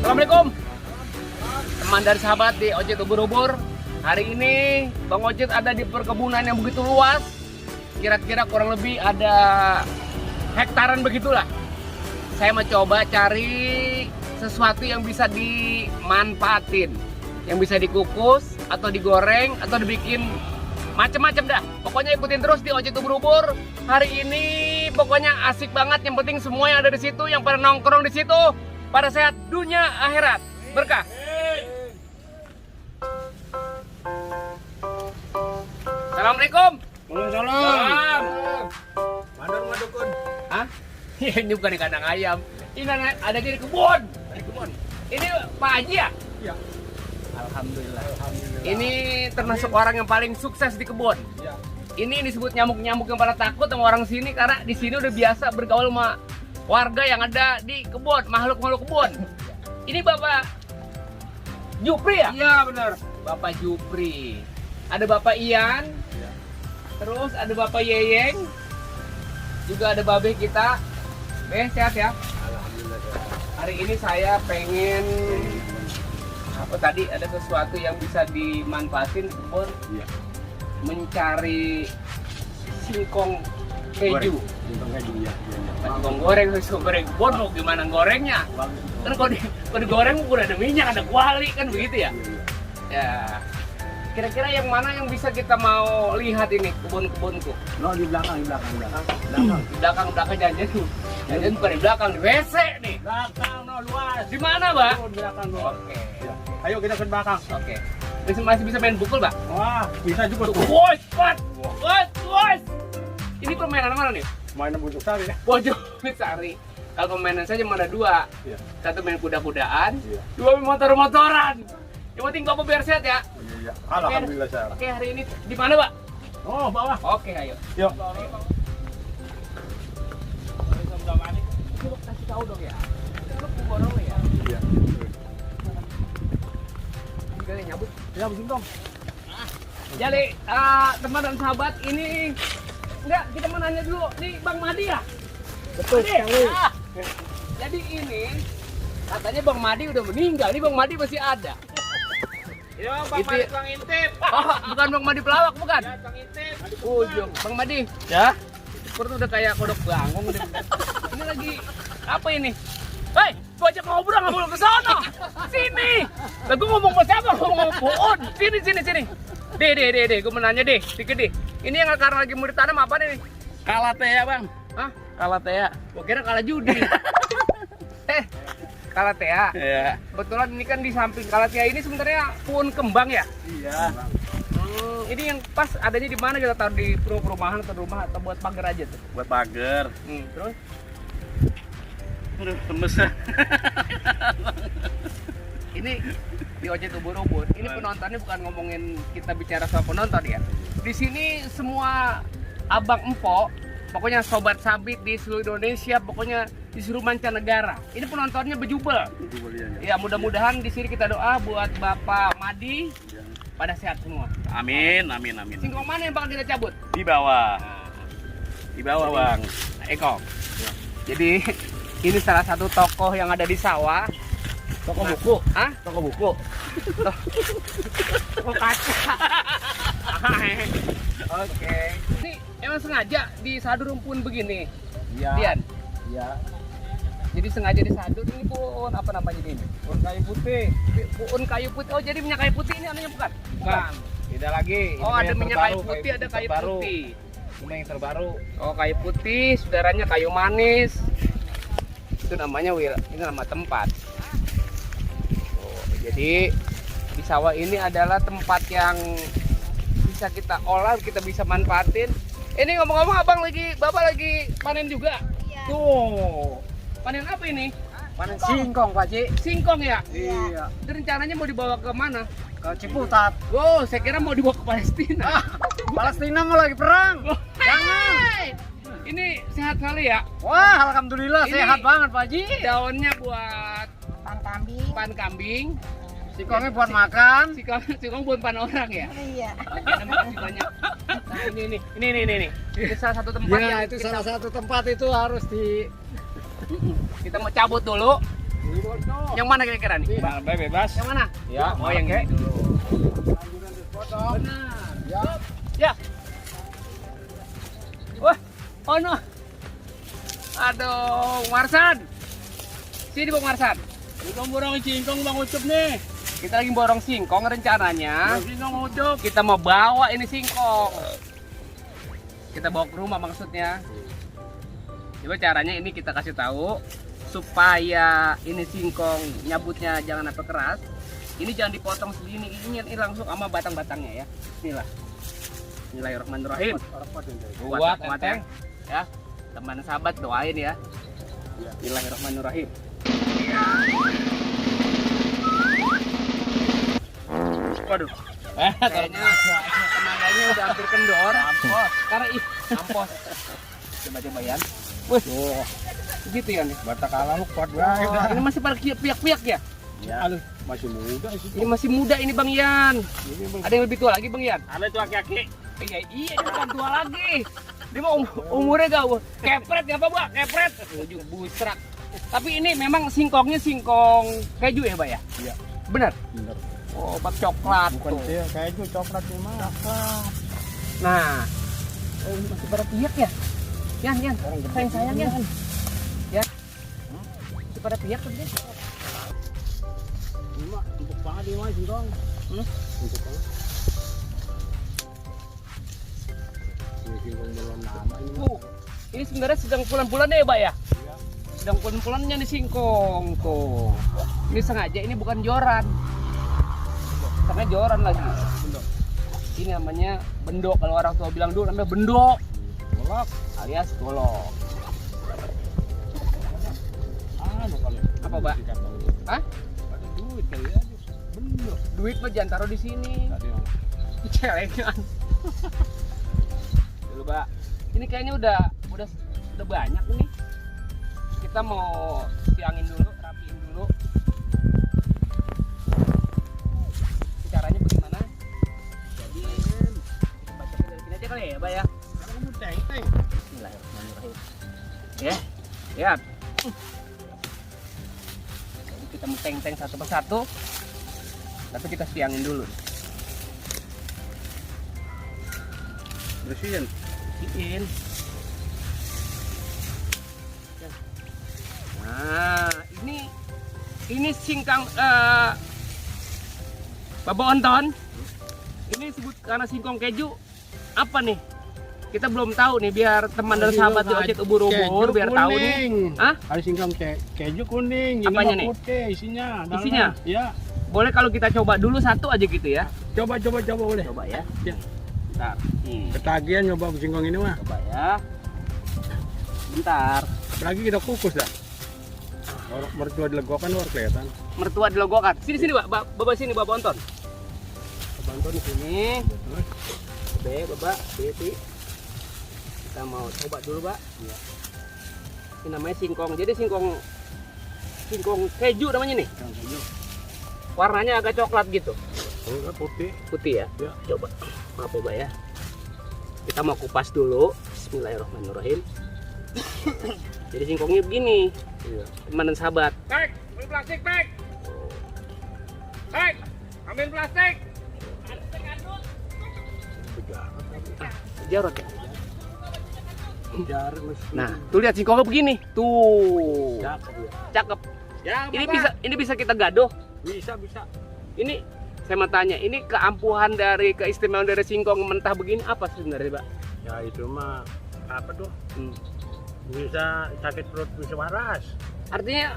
Assalamualaikum teman dan sahabat di Ojek Ubur-Ubur. Hari ini Bang Ojek ada di perkebunan yang begitu luas. Kira-kira kurang lebih ada hektaran begitulah. Saya mencoba cari sesuatu yang bisa dimanfaatin, yang bisa dikukus atau digoreng atau dibikin macam-macam dah. Pokoknya ikutin terus di Ojek Ubur-Ubur. Hari ini pokoknya asik banget. Yang penting semua yang ada di situ, yang pada nongkrong di situ, pada sehat dunia akhirat. Berkah. Assalamualaikum. Waalaikumsalam. Mana rumah dukun? Hah? Ini bukan di kandang ayam. Ini ada di kebun. Di kebun. Ini Pak Haji ya? Iya. Alhamdulillah. Alhamdulillah. Ini termasuk orang yang paling sukses di kebun. Iya. Ini disebut nyamuk-nyamuk yang pada takut sama orang sini karena di sini udah biasa bergaul sama warga yang ada di kebun, makhluk-makhluk kebun. Ini Bapak Jupri ya? Iya benar. Bapak Jupri. Ada Bapak Ian. Iya. Terus ada Bapak Yeyeng. Juga ada Babe kita. Sehat ya? Alhamdulillah. Hari ini saya pengen apa tadi, ada sesuatu yang bisa dimanfaatin di kebun. Iya. Mencari singkong keju. Singkong keju ya. Singkong goreng, singkong goreng kebun mau gimana gorengnya? Kan kalau digoreng udah ada minyak, ada kuali kan begitu ya? Ya. Kira-kira yang mana yang bisa kita mau lihat ini kebun-kebunku? No, di belakang. Di belakang jangan bukan di belakang, di WC nih. Belakang no luas. Di mana, Mbak? Di belakang no. Oke. Ya. Ayo kita ke belakang. Oke. Masih bisa main pukul, Mbak? Wah, bisa juga tuh. Woi, kuat. Ini permainan mana nih? Mainan buntuk sari ya. Bojong Sari. Kalau permainan saja ada dua. Iya. Satu main kuda-kudaan, Iya. dua main motor-motoran. Yang penting Bapak biar sehat ya. Iya. Alhamdulillah saya. Oke, hari ini di mana, Pak? Oh, bawah. Oke, ayo. Yuk. Coba kasih tahu dong ya. Lu borong ya. Iya. Tinggal nyabut. Ya, begini dong. Jadi, teman dan sahabat, ini enggak, kita mau nanya dulu. Nih Bang Madi ya? Betul Madi? sekali. Jadi ini katanya Bang Madi udah meninggal. Ini Bang Madi masih ada. Ya, Bang Intip. Oh, bukan Bang Madi pelawak, bukan? Ya, Bang Intip. Ujung. Bang Madi. Ya. Seperti udah kayak kodok bangong. Ini lagi apa ini? Hei, gua ajak ngobrol nggak boleh ke sana. Sini. Lah gua ngomong sama siapa? Ngomong Buun. Sini. Deh, gua mau nanya deh, dikit deh. Ini yang karena lagi mau ditanam apa nih? Kalatea, Bang. Hah? Kalatea. Gua kira kalah judi. Kalatea. Iya. Kebetulan ini kan di samping Kalatea ini sebenarnya pohon kembang ya? Iya. Ini yang pas adanya di mana, kita taruh di perumahan atau rumah atau buat pagar aja tuh? Buat pagar. Terus? Aduh, lemes. Ini di Ojek Ubur-Ubur. Ini penontonnya bukan ngomongin kita bicara soal penonton ya. Di sini semua abang empok, pokoknya sobat sabit di seluruh Indonesia, pokoknya di seluruh mancanegara. Ini penontonnya bejubel. Ya, mudah-mudahan di sini kita doa buat Bapak Madi pada sehat semua. Amin. Singkong mana yang bakal kita cabut? Di bawah. Nah, Di bawah, Bang. Eko. Jadi ini salah satu tokoh yang ada di sawah. Toko buku. Hah? Toko buku. Toko kaca. Oke. Ini emang sengaja disadur rumpun begini, Iya. Dian? Iya. Jadi sengaja disadur. Ini pohon apa namanya ini? Pohon kayu putih. Pohon kayu putih. Oh, jadi minyak kayu putih ini namanya bukan? Bukan. Beda lagi. Oh, Ini ada yang minyak terbaru, kayu putih, ada kayu terbaru. putih. Ini yang terbaru. Oh, kayu putih, saudaranya kayu manis. Itu namanya ini nama tempat. Oh, jadi di sawah ini adalah tempat yang bisa kita olah, kita bisa manfaatin. Ini ngomong-ngomong Bapak lagi panen juga? Iya. Tuh. Panen apa ini? Panen singkong, Pak Ci. Singkong ya? Iya. Itu rencananya mau dibawa ke mana? Ke Ciputat. Oh, saya kira mau dibawa ke Palestina. Palestina mau lagi perang. Oh, Jangan. Ini sehat sekali ya? Wah, alhamdulillah Ini- sehat banget, Pak Ji. Daunnya buat pan kambing. pan kambing, Singkongnya buat makan. singkong buat pan orang ya. Iya. Oke, terima kasih banyak. Nah, ini. Ini salah satu tempat Ya, yang itu kita, salah satu tempat itu harus di kita mau cabut dulu. Yang mana kira-kira nih? Bebas. Yang mana? Ya, Oh, yang ini dulu. Benar. Ya. Wah, oh no. Aduh, Marsan. Sini Bang Marsan. Singkong borong singkong Bang Ucup nih. Kita lagi borong singkong, rencananya Singkong Bang Ucup. kita mau bawa ini singkong. Kita bawa ke rumah maksudnya. Coba caranya ini kita kasih tahu supaya ini singkong nyabutnya jangan apa keras. Ini jangan dipotong segini, ini langsung sama batang-batangnya ya. Bismillah. Bismillahirrahmanirrahim. Buat Kuat enteng. ya. Teman sahabat doain ya. Bismillahirrahmanirrahim. Waduh, kayaknya tenaganya udah hampir kendor. Karena ampos. Coba ya. Wih, gitu ya nih. Bata kalah lu kuat Ini masih pada piak-piak ya? Aduh, masih muda sih. Ini masih muda ini Bang Yan. Ada yang lebih tua lagi Bang Yan? Ada tuh aki-aki. Iya, dia bukan tua lagi. Dia mau umurnya gak kepret ya apa Mbak? Kepret. Ujung busrak. Tapi ini memang singkongnya singkong keju ya, Mbak ya? Iya. Benar? Bener. Oh, obat coklat Bukan tuh. sih, keju coklat memang. Nah, oh, ini masih pada piak ya? Yan, sayang Yan. Ya. Masih pada piak tuh dia. Ini mah empuk banget ini mah singkong. Empuk banget. Ini singkong belum lama ini. Ini sebenarnya sedang pulan-pulan ya, Mbak ya? Iya. Sedang pulan-pulannya nih singkong tuh. Ini sengaja, ini bukan joran. Karena joran lagi. Bendok. Ini namanya bendok. Kalau orang tua bilang dulu namanya bendok Golok. alias golok. Anu kali. Apa, Mbak? Hah? Ada duit kali ya. Bendok. Duit mah jangan taruh di sini. Tadi mah. Celengan. Dulu, Mbak. Ini kayaknya udah banyak nih. Kita mau siangin dulu, rapiin dulu. Caranya bagaimana? Jadi kita baca dari sini aja kali ya, Mbak ya. Kamu teng-teng. Bismillahirrahmanirrahim. Ya, lihat. Jadi kita menteng-teng satu persatu. Tapi kita siangin dulu. Bersihin. Bersihin. Nah, ini singkong Bapak Onton. Ini disebut karena singkong keju apa nih? Kita belum tahu nih, biar teman dan sahabat di Ojek ubur-ubur biar tahu nih. Hah? Ada singkong keju kuning, ini Apanya mah nih? putih isinya. dalamnya. Isinya? Iya. Boleh kalau kita coba dulu satu aja gitu ya. Coba boleh. Coba ya. Ya. Bentar. Nih, Ketagihan nyoba singkong ini mah. coba ya. Bentar. Apalagi kita kukus dah. Orang mertua dilegokan luar kelihatan. Mertua dilogokan. Sini Bapak sini Bapak Onton. Bantu di sini. Ini. Bapak, Beti. Kita mau coba dulu, Pak. Iya. Ini namanya singkong. Jadi singkong keju namanya nih. Singkong keju. Warnanya agak coklat gitu. Enggak putih. Putih ya? Ya. Coba. Maaf ya, Pak ya. Kita mau kupas dulu. Bismillahirrahmanirrahim. Jadi singkongnya begini. Iya. Teman dan sahabat. Pek, ambil plastik, Pek. Pek, ambil plastik. Jarot ya? Jar mesti. Nah, tuh lihat singkongnya begini. Tuh. Cakep ya. Cakep. Ya, Ini bisa kita gaduh. bisa. Ini saya mau tanya, ini keampuhan dari keistimewaan dari singkong mentah begini apa sebenarnya, Pak? Ya itu mah apa tuh? Hmm. Bisa sakit perut bisa waras. Artinya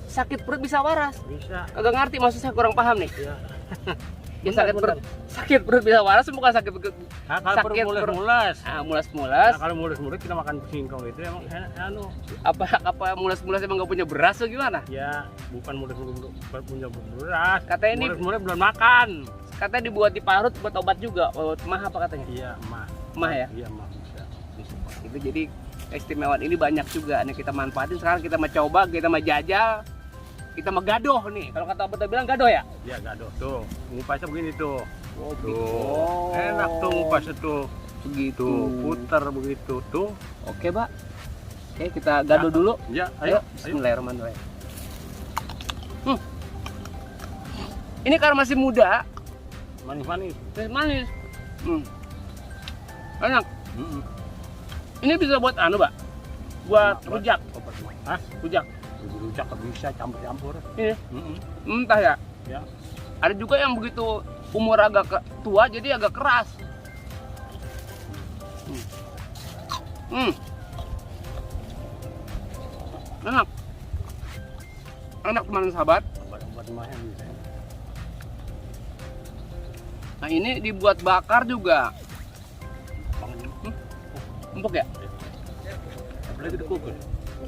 sakit perut bisa waras. Bisa. Agak ngerti, maksud saya kurang paham nih. Ya. Ya, sakit perut bisa waras bukan sakit Nah, kalau Sakit perut perut. mulas-mulas. mulas-mulas. Nah, kalau mulas-mulas kita makan singkong itu emang anu. Apa mulas-mulas emang nggak punya beras atau gimana? Ya, bukan mulas-mulas punya beras. Katanya ini mulas-mulas belum makan. katanya dibuat diparut buat obat juga. Obat mah apa katanya? Iya, mah. Mah ya? Iya, mah bisa. Itu jadi keistimewaan ini banyak juga nih kita manfaatin. Sekarang kita mencoba, kita menjajal. kita mau gadoh nih. Kalau kata Abah bilang gadoh ya? Ya gadoh tuh. Ngupasnya begini tuh. Oh, Tuh. Enak tuh ngupasnya tuh. Begitu. Tuh, putar begitu tuh. Oke, Pak. Oke, kita gadoh dulu. Ya, Ayo, ayo. bismillahirrahmanirrahim. Ini karena masih muda, Manis-manis. masih manis. Enak. Mm-mm. Ini bisa buat anu, Pak. Buat Enak, rujak, obat mah. Hah? rujak. Rujak bisa campur-campur. Ini Mm-mm. entah ya. Ya. Ada juga yang begitu umur agak tua jadi agak keras. Enak. Enak teman sahabat. Obat-obat mah yang bisa. Nah, ini dibuat bakar juga. Empuk ya? Apalagi dikukus.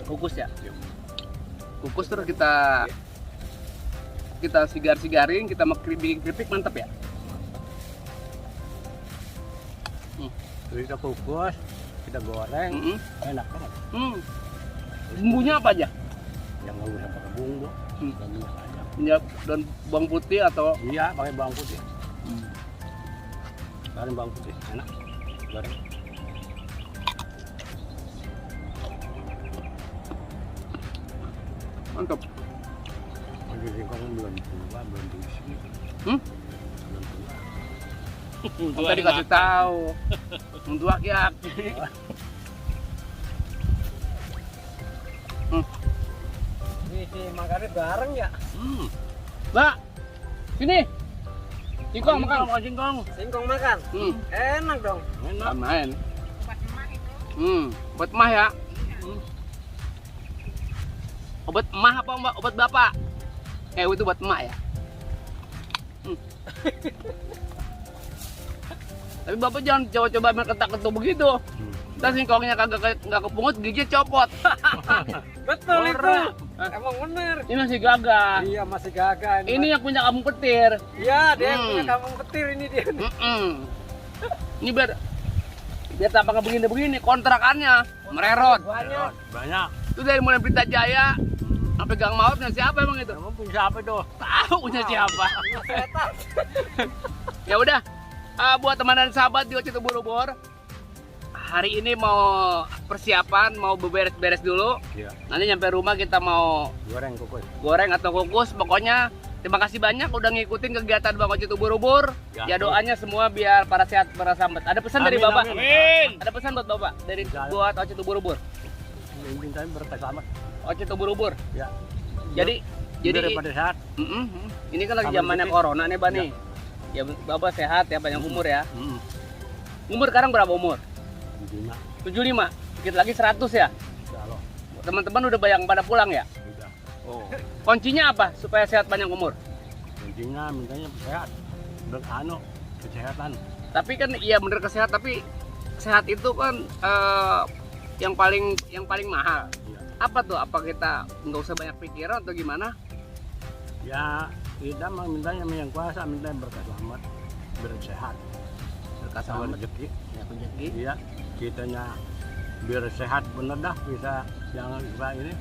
Kukus ya? Iya. Kukus terus kita sigarin, kita mau bikin keripik, mantap ya? Terus kita kukus, kita goreng, Mm-mm. enak banget. Bumbunya apa aja? Yang nggak usah pakai bumbu, dan minyak aja. Minyak dan bawang putih atau Iya, pakai bawang putih. Goreng bawang putih, enak. Goreng. mantap. Di singkong belum tua, belum diisi. Hmm? Belum tua. Tadi kasih tahu. Untuk rakyat. Ini makannya bareng ya. Mbak, sini. Singkong makan. Makan singkong. Singkong makan. Enak dong. Enak. Main. Buat emah ya. Obat emah apa Mbak? Obat bapak? Itu buat emak ya. Tapi bapak jangan coba-coba main ketak-ketuk begitu. Ntar singkongnya nggak kepungut, gigi copot. Betul itu. Ora. Emang bener. Ini masih gagah. Iya masih gagah. Ini yang punya kampung petir. Iya dia yang punya kampung petir ini dia. Ini biar tanpa begini-begini kontrakannya mererot. Banyak. Banyak. Itu dari mulai Pelita Jaya sampai Gang Mautnya siapa emang itu? Kamu punya apa itu? Tahu punya siapa. Setan. Ya udah, buat teman dan sahabat di Ocit Ubur-Ubur, hari ini mau persiapan, mau beberes-beres dulu. Iya. Nanti nyampe rumah kita mau Goreng kukus. goreng atau kukus. Pokoknya terima kasih banyak udah ngikutin kegiatan Bang Ocit Ubur-Ubur. Ya doanya semua biar para sehat, para sahabat. Ada pesan dari Amin, Bapak? amin. Ada pesan buat Bapak dari Bisa. buat Ocit Ubur-Ubur. Ingin saya berkah selamat. Ocit Ubur-Ubur. Ya. Jadi Daripada sehat. ini kan lagi Sambil zamannya sedikit. corona nih, Bang nih. Ya Bapak sehat ya, panjang umur ya. Mm. Umur sekarang berapa umur? 75. 75. Dikit lagi 100 ya. Kalau Teman-teman udah banyak pada pulang ya? udah. Oh. Kuncinya apa supaya sehat panjang umur? Intinya mintanya sehat. Beranu kesehatan. Tapi kan iya bener sehat, tapi sehat itu kan yang paling mahal. Iya. Apa tuh? Apa kita nggak usah banyak pikiran atau gimana? Ya kita mah mintanya yang kuasa minta berkah selamat, bersehat, Berkah sama selamat rezeki. ya rezeki. Iya, kitanya biar sehat bener dah, bisa jangan suka ini,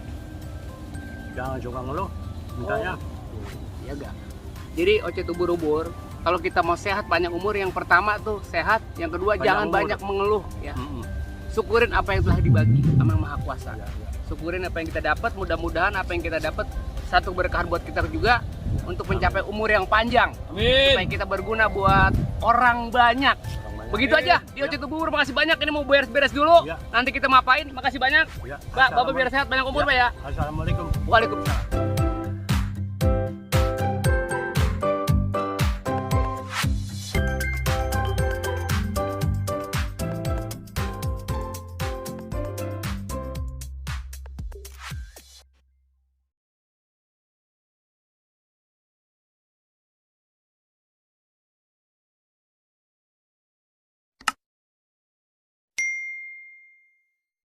jangan suka ngeluh, mintanya. Iya gak? Jadi Ocit Ubur-Ubur, kalau kita mau sehat panjang umur, yang pertama tuh sehat, yang kedua Panjang jangan umur. banyak mengeluh ya. Mm-mm. Syukurin apa yang telah dibagi sama Yang Maha Kuasa. Ya, ya. Syukurin apa yang kita dapat, mudah-mudahan apa yang kita dapat satu berkah buat kita juga untuk mencapai umur yang panjang. Supaya kita berguna buat orang banyak. Orang banyak. Begitu aja di Ocit Ubur, makasih banyak. Ini mau beres-beres dulu. Ya. Nanti kita mapain. Makasih banyak. Ya, Pak, Bapak biar sehat banyak umur, Pak ya. Assalamualaikum. Waalaikumsalam.